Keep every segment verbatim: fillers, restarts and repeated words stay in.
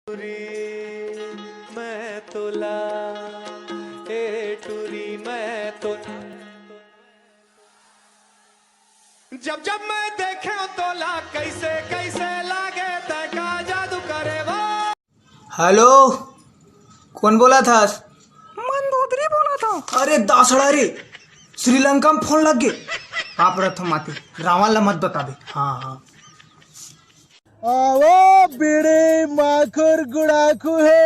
टूरी मैं तोला, ए टूरी मैं तो। जब जब मैं देखे तोला, कैसे कैसे लागे, तै का जादू करे वो। हेलो, कोन बोलत हस? मंदोदरी बोलत हंव। अरे दासड़ा रे, श्रीलंका में फोन लग गे। आप रथ माते रावण ला मत बताबे। हाँ, हाँ। आवो बीड़ी माखुर गुड़ाखू हे।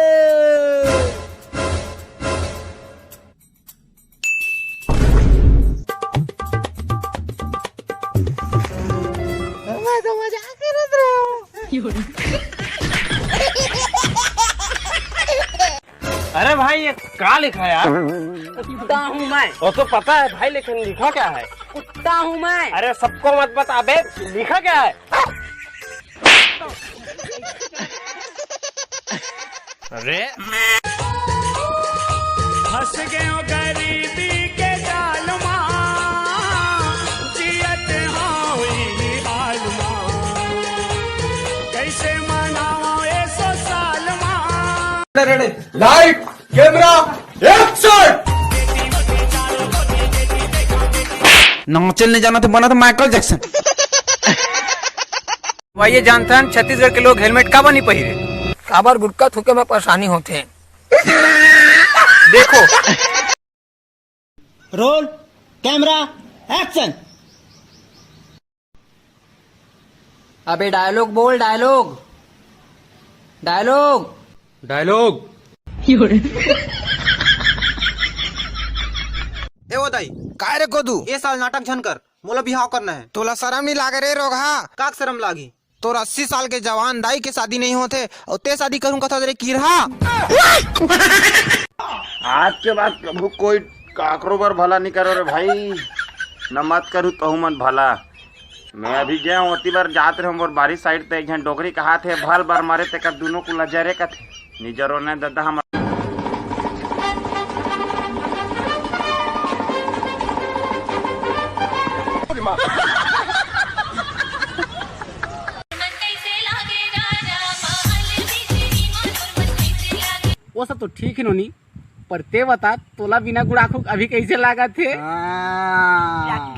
मैं तो मजाक करत रहे हूँ। अरे भाई, ये का लिखा है यार? कुत्ता हूँ मैं। वो तो पता है भाई, लेकिन लिखा क्या है? कुत्ता हूँ मैं। अरे सबको मत बता बे, लिखा क्या है? अरे फंस गयो गरीबी के जाल मा, जियत हौं इही हाल मा, कैसे मनावं ए सौ साल मा। Light, camera, action! नाचल नहीं जाना तो बना तो माइकल जैक्सन। भाई, ये जानथन, छत्तीसगढ़ के लोग हेलमेट काबर नहीं पहिरे? काबर गुटखा थूके में परेशानी होथे। देखो। Roll, camera, action। अबे dialogue बोल, dialogue, dialogue। Dialogue। ए ओ दाई, काय रे कोदू? ए साल नाटक झन कर, मोला बिहाव करना है। तोला शरम नहीं लागे रे रोगहा? काक शरम लागी? तोर अस्सी साल के जवान दाई के शादी नहीं होथे, अउ ते शादी करूं कथस रे किरहा। आज के बाद प्रभु कोई काकरो बर भला नहीं करो रे भाई, न मत करू तहू मन भला। मैं अभी गया हूँ, ओती बर जात रहे मोर बारी side ते एक झन डोकरी कहात हे, भल बर मरे तेकर दुनों कुला जरे कथे। निजरो ने ददा हमर वो सब तो ठीक है नोनी, पर ते बता, तोला बिना गुड़ाखू अभी कैसे लागत हे? हाँ।